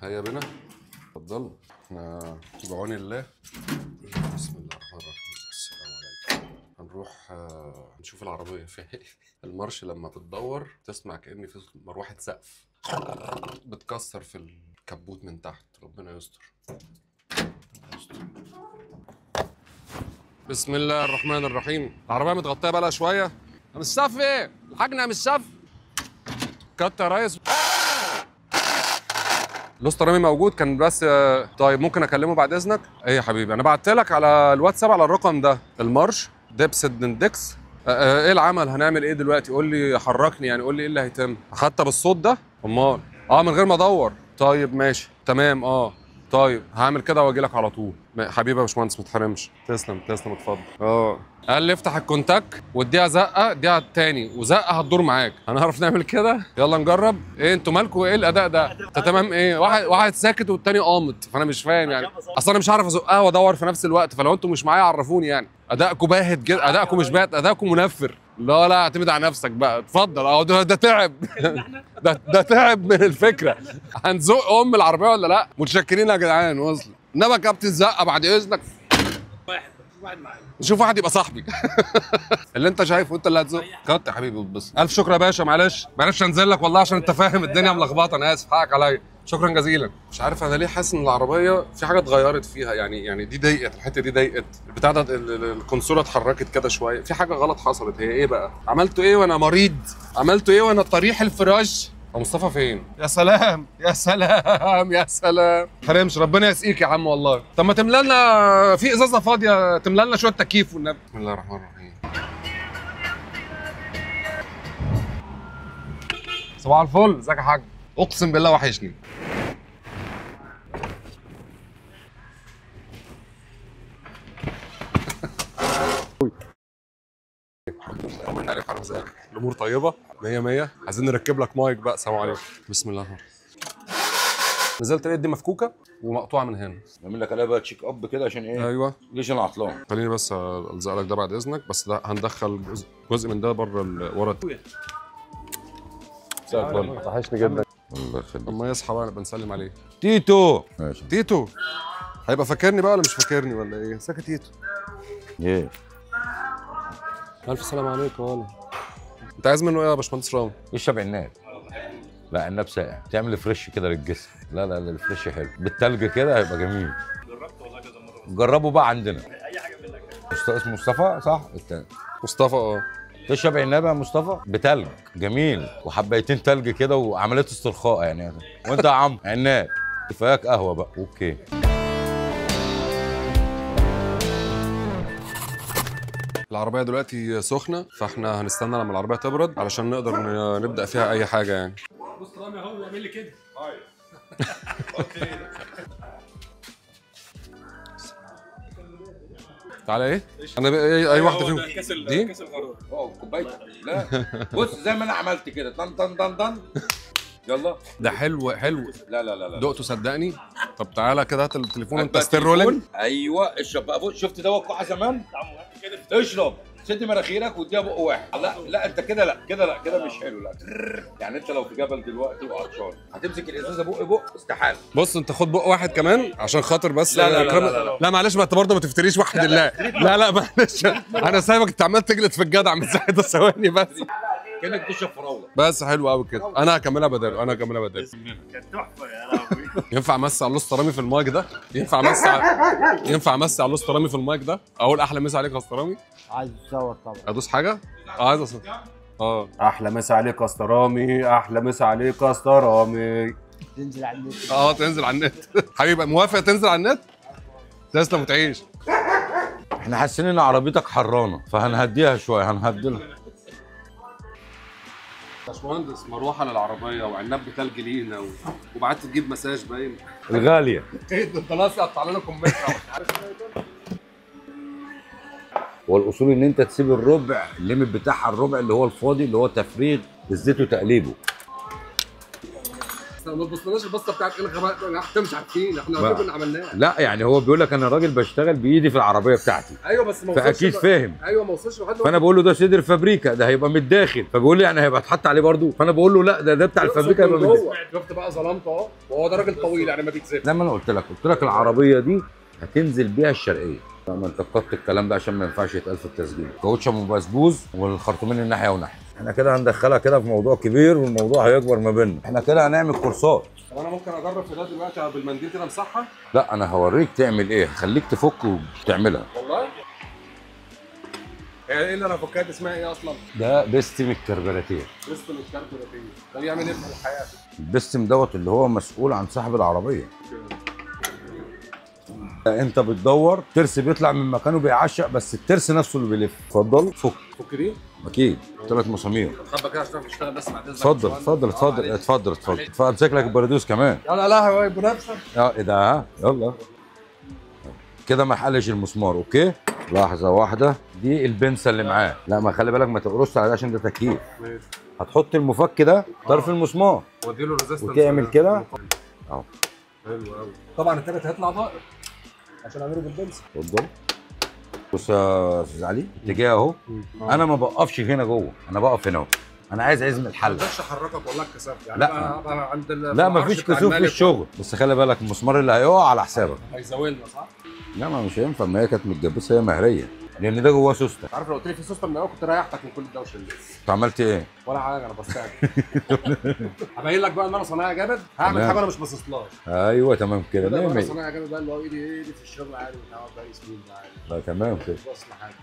هيا بنا، اتفضل. احنا بعون الله. بسم الله الرحمن الرحيم. السلام عليكم. هنروح نشوف العربية فيها ايه. المارش لما بتدور تسمع كأن في مروحة سقف بتكسر في الكبوت من تحت. ربنا يستر. بسم الله الرحمن الرحيم. العربية متغطية بقى شوية. يا مصطفى الحاجنا يا مصطفى. كت يا ريس. الأسطى رامي موجود كان بس. طيب ممكن اكلمه بعد اذنك؟ ايه يا حبيبي، انا بعت لك على الواتساب على الرقم ده. المارش دبس دندكس. ايه العمل؟ هنعمل ايه دلوقتي؟ قول لي، حركني يعني، قول لي ايه اللي هيتم. حتى بالصوت ده؟ امال من غير ما ادور. طيب ماشي تمام. طيب هعمل كده واجي لك على طول. حبيبي يا باشمهندس ما تحرمش. تسلم تسلم، اتفضل. قال لي افتح الكونتاك واديها زقه، اديها التاني وزقه هتدور معاك. هنعرف نعمل كده؟ يلا نجرب. ايه انتوا مالكوا؟ ايه الاداء ده؟ انت تمام؟ ايه واحد ساكت والتاني قامت، فانا مش فاهم يعني. اصل انا مش هعرف ازقها وادور في نفس الوقت، فلو انتوا مش معايا عرفوني يعني. ادائكم باهت جدا، ادائكم مش باهت، ادائكم منفر. لا لا، اعتمد على نفسك بقى. اتفضل. ده تعب. ده تعب من الفكرة. هنزق ام العربية ولا لا؟ متشكرين يا جدعان. وصل انما كابتن زقه بعد اذنك. واحد معايا، نشوف واحد يبقى صاحبي. اللي انت شايفه انت اللي هتزق. كت يا حبيبي واتبسط. الف شكر يا باشا. معلش معلش انزل لك والله عشان انت فاهم الدنيا ملخبطة، انا اسف، حقك عليا. شكرا جزيلا. مش عارف انا ليه حاسس ان العربية في حاجة اتغيرت فيها يعني دي ضيقت، الحتة دي ضيقت، البتاع ده الكونسوله اتحركت كده شوية، في حاجة غلط حصلت. هي ايه بقى؟ عملتوا ايه وانا مريض؟ عملتوا ايه وانا طريح الفراش؟ هو مصطفى فين؟ يا سلام يا سلام يا سلام. حرمش، ربنا يسقيك يا عم والله. طب ما تملى لنا في ازازة فاضية، تملى لنا شوية تكييف والنبي. بسم الله الرحمن الرحيم. صباح الفل، ازيك يا حاج؟ اقسم بالله وحشني. الامور طيبة 100 100. عايزين نركب لك مايك بقى. سلام عليكم. بسم الله الرحمن الرحيم. نزلت لقيت دي مفكوكه ومقطوعه من هنا. نعمل لك عليها بقى check up كده عشان ايه؟ ايوه ليش انا عطلان. خليني بس الزق لك ده بعد اذنك. بس ده هندخل جزء من ده بره ورا. مساء الفل، وحشني جدا. الله يخليك. اما يصحى بقى نبقى نسلم عليه. تيتو. ماشي تيتو هيبقى فاكرني بقى ولا مش فاكرني ولا ايه؟ ساكت تيتو. ايه؟ الف سلام عليكم. ولا انت عايز منه ايه يا باشمهندس رامي؟ اشرب عناب. لا عناب ساقع، تعمل fresh كده للجسم. لا لا لا ال fresh حلو بالتلج كده هيبقى جميل. جربته والله كذا مرة. جربه بقى عندنا. اي حاجة منك. اسمه مصطفى صح؟ التاني مصطفى. تشرب عناب يا مصطفى بتلج جميل، وحبايتين تلج كده وعملية استرخاء يعني. وانت يا عم عناب كفاياك قهوة بقى. okay. العربية دلوقتي سخنة، فاحنا هنستنى لما العربية تبرد علشان نقدر نبدأ فيها أي حاجة يعني. بص رامي اهو بيعمل لي كده. okay. تعالى ايه؟ أنا إيه أي واحدة فيهم؟ دي؟ كاس الغرور. كوباية. لا بص زي ما أنا عملت كده طن طن طن طن. يلا ده حلو حلو. لا لا لا لا دقته صدقني. طب تعالى كده هات التليفون انت still rolling. ايوه اشرب بقى. بص شفت دوت كحه زمان؟ اشرب، سد مناخيرك واديها بق واحد. لا لا انت كده لا كده لا كده مش حلو. لا يعني انت لو في جبل دلوقتي وعطشان هتمسك الازازه بق بق استحالة. بص انت خد بق واحد كمان عشان خاطر بس. لا لا لا, لا, لا, لا معلش ما انت برضه ما تفتريش واحد. لا لا لا معلش انا سايبك انت عمال تجلد في الجدع من ساعة الثواني بس. كانك تشرب فراوله بس. حلو قوي كده. انا هكملها بداله، انا هكملها بداله. كانت تحفة يا لهوي. ينفع امسي على الاسطى رامي في المايك ده؟ ينفع امسي ينفع امسي على الاسطى رامي في المايك ده؟ اقول احلى مسا عليك يا اسطى رامي. عايز تصور طبعا. ادوس حاجة؟ عايز اصور. احلى مسا عليك يا اسطى رامي، احلى مسا عليك يا اسطى رامي. تنزل على النت. تنزل على النت. حبيبي موافق تنزل على النت؟ تسلم وتعيش. احنا حاسين ان عربيتك حرانه فهنهديها شوية، هنهدلها. باشمهندس مروحة للعربية وعناب بتلج لينا وبعت تجيب مساج باين الغالية. ايه ده انت ناقص قطع لنا كمبيوتر. والاصول ان انت تسيب الربع ال limit بتاعها، الربع اللي هو الفاضي اللي هو تفريغ الزيت وتقليبه. ما تبصلناش البصه بتاعت ايه الغباء ده، احنا مش عارفين، احنا كنا عملناه. لا يعني هو بيقول لك انا راجل بشتغل بايدي في العربية بتاعتي. ايوه بس ما وصلش، فاكيد فاهم. ايوه ما وصلش لحد. فانا بقول له ده صدر فابريكا، ده هيبقى من الداخل، فبيقول لي يعني هيبقى اتحط عليه برده، فانا بقول له لا ده بتاع الفابريكا هيبقى من الداخل. شفت بقى ظلمته اهو، وهو ده راجل طويل يعني ما بيكذبش. زي ما انا قلت لك العربية دي هتنزل بيها الشرقية. ما انت قطت الكلام ده عشان ما ينفعش يتقال في التسجيل. كاوتشه مبسبوز والخرطومين الناحية وناحية. احنا كده هندخلها كده في موضوع كبير والموضوع هيكبر ما بيننا. احنا كده هنعمل كورسات. طب انا ممكن اجرب في ده دلوقتي بالمنديل كده امسحها؟ لا انا هوريك تعمل ايه، هخليك تفك وتعملها. والله؟ ايه اللي انا فكها دي اسمها ايه اصلا؟ ده بيستم الكربراتير. بيستم الكربراتير ده بيعمل ايه في الحياة؟ البيستم دوت اللي هو مسؤول عن سحب العربية. انت بتدور ترس بيطلع من مكانه بيعشق، بس الترس نفسه اللي بيلف. اتفضل فك. فك دي؟ اكيد 3 مسامير. حبه كده عشان تشتغل بس بعد اذنك. اتفضل اتفضل اتفضل اتفضل اتفضل. امسك لك البرادوس كمان. يلا لا هو بنفسك. ايه ده؟ ها يلا كده ما حلش المسمار. okay لحظة واحدة، دي البنسه اللي معاه. لا ما خلي بالك ما تقرصش على ده عشان ده تكييف. هتحط المفك ده طرف المسمار واديله resistance وتعمل كده اهو. حلو قوي. طبعا التالت هيطلع طائر عشان اعمله بالبنسه. اتفضل. بص يا استاذ علي اتجاه اهو. انا ما بقفش هنا جوه، انا بقف هنا اهو. انا عايز عزم الحلة. ما اقدرش احركك والله اتكسفت يعني. لا عند لا ما فيش كسوف في الشغل، بس خلي بالك المسمار اللي هيقع على حسابك. هيزاولنا صح؟ لا ما مش هينفع، ما هي كانت متجبسه، هي مهريه، لان ده جواه سوسته. عارف لو قلت لي في سوسته من الاول كنت ريحتك من كل الدوشة دي. انت عملت ايه؟ ولا حاجة، انا بستعجل. هبين لك بقى ان انا صنايعي جامد، هعمل حاجة انا مش باصص لها. ايوه تمام كده. انا صنايعي جامد بقى اللي هو ايدي في الشغل عادي وبتاع بقى سنين ده عادي. لا تمام كده. مش باصص لحاجة.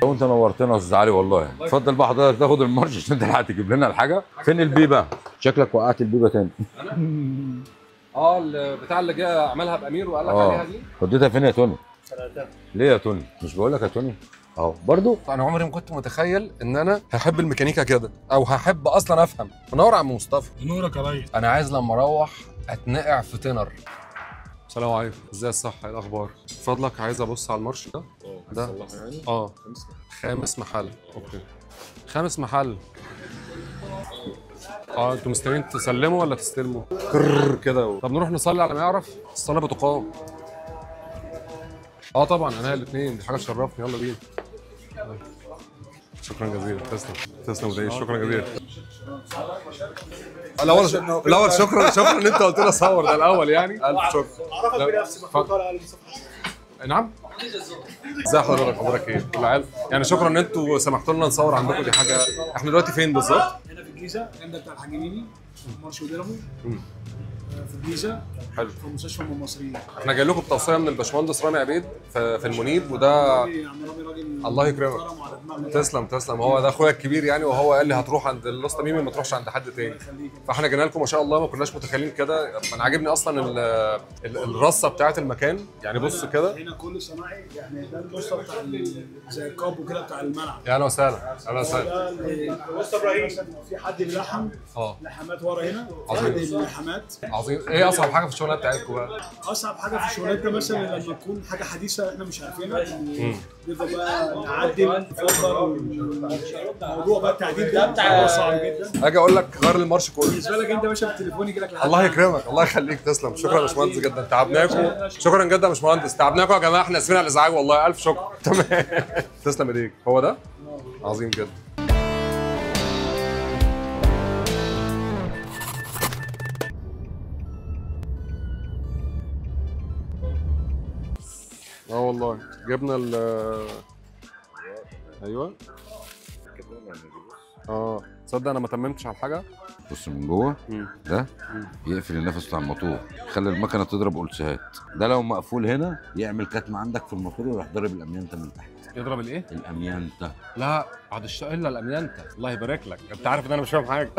وانت نورتنا يا استاذ علي والله. اتفضل بقى حضرتك تاخد المارش عشان تلحق تجيب لنا الحاجة. فين البيبه؟ شكلك وقعت البيبه تاني. انا؟ البتاع اللي جه عملها بامير وقال لك عليها دي. وديتها فين يا توني؟ سرقتها. ليه يا توني؟ مش بقول لك يا توني؟ اهو برضو. انا عمري ما كنت متخيل ان انا هحب الميكانيكا كده، او هحب اصلا افهم. منور يا عم مصطفى. نورك يا ريس. انا عايز لما اروح اتنقع في تنر. السلام عليكم، ازاي الصحة؟ ايه الاخبار؟ فضلك عايز ابص على المارش ده. ده خامس محل. okay خامس محل. انتوا مستنيين تسلموا ولا تستلموا؟ كرر كده. طب نروح نصلي على ما يعرف، الصلاة بتقام. طبعا انا الاثنين، دي حاجة تشرفني. يلا بينا. شكرا جزيلا. تسلم تسلم وتعيش. شكرا جزيلا. الاول شكرا شكرا ان انت قلت لي اصور ده الاول يعني. الف شكر. اعرفك بنفسي محمود طارق علي مصطفى. نعم. ازي حضرتك؟ اخبارك ايه؟ كل عام. يعني شكرا ان انتوا سمحتوا لنا نصور عندكم، دي حاجة. احنا دلوقتي فين بالظبط؟ هنا في الجيزة، الجنب بتاع الحاج ميمي، مارش وديرمو. في الجيزة. حلو. في مستشفى المصريين. احنا جاي لكم بتوصيه من الباشمهندس رامي عبيد في المنيب، وده الله يكرمك. تسلم تسلم. هو ده اخويا الكبير يعني، وهو قال لي هتروح عند الاسطى ميمي ما تروحش عند حد تاني. فاحنا جينا لكم ما شاء الله، ما كناش متخيلين كده. انا عاجبني اصلا الرصه بتاعه المكان يعني. بص كده هنا كله صناعي يعني. ده الاسطى بتاع زي الكاب وكده بتاع الملعب. يا اهلا وسهلا. اهلا وسهلا. الاسطى ابراهيم. في حد بيلحم لحمات ورا هنا. عظيم. لحمات. عظيم. ايه اصعب حاجة في الشغلانة بتاعتكم بقى؟ اصعب حاجة في شغلانتنا مثلا لما تكون حاجة حديثه احنا مش عارفينها، نفضل بقى نعدل نفكر. الموضوع بقى التعديل ده صعب جدا. اجي اقول لك غير المارش كله. بالنسبة لك انت يا باشا بالتليفون يجي لك. الله يكرمك، الله يخليك، تسلم. شكرا يا باشمهندس جدا، تعبناكم. شكرا جدا يا باشمهندس، تعبناكم يا جماعة، احنا اسفين على الازعاج والله. الف شكر. تمام. تسلم ايديك. هو ده؟ عظيم جدا. والله جبنا ال ايوه. تصدق انا ما تممتش على الحاجة. بص من جوه ده يقفل النفس بتاع الموتور، يخلي المكنه تضرب اولسهات. ده لو مقفول هنا يعمل كتم عندك في الموتور ويروح ضارب الاميانتا من تحت. يضرب الايه؟ الاميانتا. لا بعد الشقة الا الاميانتا. الله يبارك لك، انت عارف ان انا مش فاهم حاجة.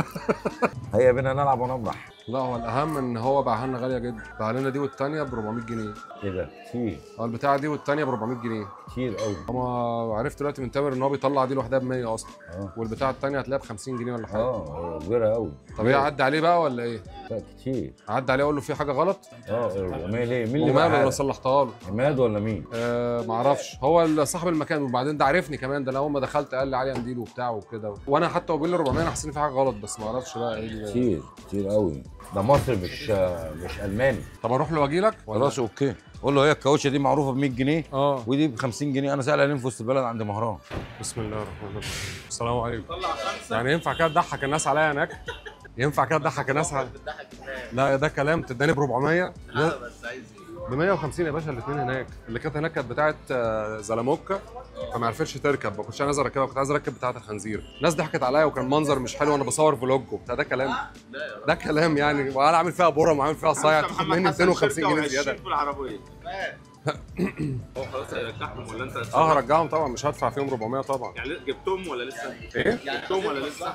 هيا بينا نلعب ونمرح. لا هو الاهم ان هو باعها لنا غالية جدا، باع لنا دي والثانية ب 400 جنيه. ايه ده؟ كتير. البتاعه دي والثانية ب 400 جنيه. كتير قوي. انا عرفت دلوقتي من تامر ان هو بيطلع دي لوحدها ب 100 اصلا. والبتاعه الثانية هتلاقيها ب 50 جنيه ولا حاجة. كبيرة قوي. طب ايه اعدي عليه بقى ولا ايه؟ لا كتير. اعدي عليه اقول له في حاجة غلط؟ 400 ليه؟ مين اللي باعها؟ انا صلحتها له. عماد ولا مين؟ معرفش، هو صاحب المكان. وبعدين ده عرفني كمان، ده انا اول ما دخلت قال لي علي قنديل وبتاع وكده، وانا حتى هو بيقول لي 400 انا حسيت ان في حاجة غلط، بس معرفش بقى ايه. كتير كتير قوي. ده مصري مش الماني. طب اروح له واجي لك؟ خلاص okay. قول له هي الكاوتشه دي معروفة ب 100 جنيه ودي ب 50 جنيه، انا سائل عليهم في وسط البلد عند مهران. بسم الله الرحمن الرحيم. السلام عليكم. يعني ينفع كده تضحك الناس عليا هناك؟ ينفع كده تضحك الناس عليا؟ لا ده كلام تداني ب 400؟ لا بس عايز ايه؟ ب 150 يا باشا الاثنين هناك. اللي كانت هناك كانت بتاعه زلموكا فما عرفتش تركب، ما كنتش عايز اركبها، كنت عايز اركب بتاعه الخنزير. الناس ضحكت عليا وكان منظر مش حلو وانا بصور vlog وبتاع. ده كلام؟ ده كلام يعني؟ وانا عامل فيها بورم وعامل فيها صايع، تاخد مني 250 جنيه زيادة في العربية. هو خلاص هيرجعهم ولا انت؟ هرجعهم طبعا، مش هدفع فيهم 400 طبعا. يعني جبتهم ولا لسه؟ ايه؟ جبتهم ولا لسه؟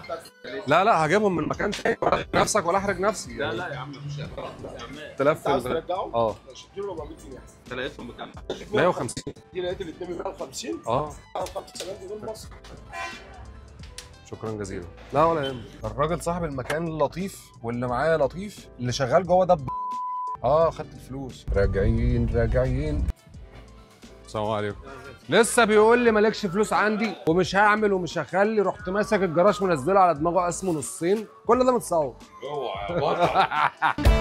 لا هجيبهم من مكان تاني، ولا نفسك ولا احرج نفسي. لا يا عم مفيش احراج يا عم. تلف. عاوز ترجعهم؟ ماشي، اديله 400 جنيه احسن. انت لقيتهم بكام؟ 150. دي لقيت الاثنين ب 150. 75 جنيه مصر. شكرا جزيلا. لا ولا يهمك. الراجل صاحب المكان لطيف، واللي معايا لطيف، اللي شغال جوه ده خدت الفلوس. راجعين. السلام عليكم. لسه بيقول لي مالكش فلوس عندي ومش هعمل ومش هخلي، رحت ماسك الجراج منزله على دماغه قسمه نصين، كل ده متصور. اوعى يا بطل.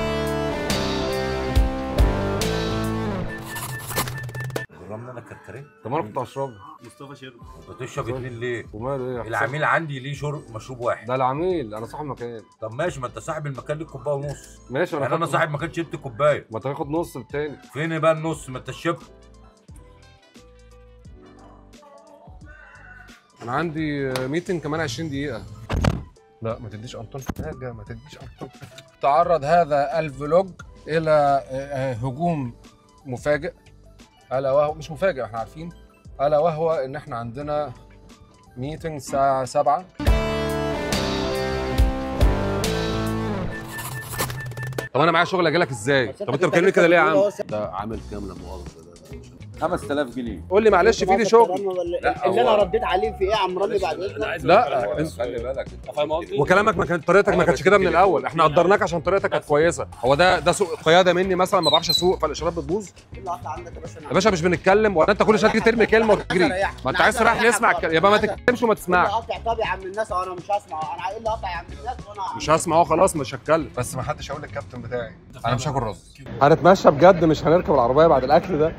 جربنا انا الكركديه. طب انا كنت هشربه. مصطفى شرب. انت تشرب اتنين ليه؟ وماله ايه؟ العميل عندي ليه شرب مشروب واحد. ده العميل، انا صاحب مكان. طب ماشي، ما انت صاحب المكان ليك كوباية ونص. ماشي. انا انا صاحب مكان شربت كوباية. ما تاخد نص التاني. فين بقى النص؟ ما انت شربت. انا عندي meeting كمان 20 دقيقة. لا ما تديش انطون في حاجة، ما تديش انطون. تعرض هذا ال vlog الى هجوم مفاجئ، الا وهو مش مفاجئ احنا عارفين، الا وهو ان احنا عندنا meeting الساعة 7. طب انا معايا شغل اجي لك ازاي؟ طب انت بتكلمني كده ليه يا عم؟ ده عامل كام لا مؤاخذة؟ ده 5000 جنيه. قول لي معلش في دي شغل. اللي انا رديت عليه في ايه يا عم رامي بعد اذنك؟ لا خلي بالك، فاهم قصدي؟ وكلامك ما كان، طريقتك ما كانتش كده من الاول، احنا قدرناك عشان طريقتك كانت كويسة. هو ده سوء قيادة مني مثلا، ما بعرفش اسوق فالاشارات بتبوظ. ايه اللي قطع عندك يا باشا؟ يا باشا مش بنتكلم ولا انت كل شوية تيجي ترمي كلمة وتجري؟ ما انت عايز تريح نسمع، يبقى ما تتكلمش وما تسمعش. قطع طب يا عم الناس، انا مش هسمع. انا ايه اللي قطع يا عم الناس وانا مش هسمع؟ اهو خلاص مش هتكلم. بس ما حدش هيقول للكابتن بتاعي انا مش هاكل رز. هنتمشى بجد، مش هنركب العربية بعد الاكل ده.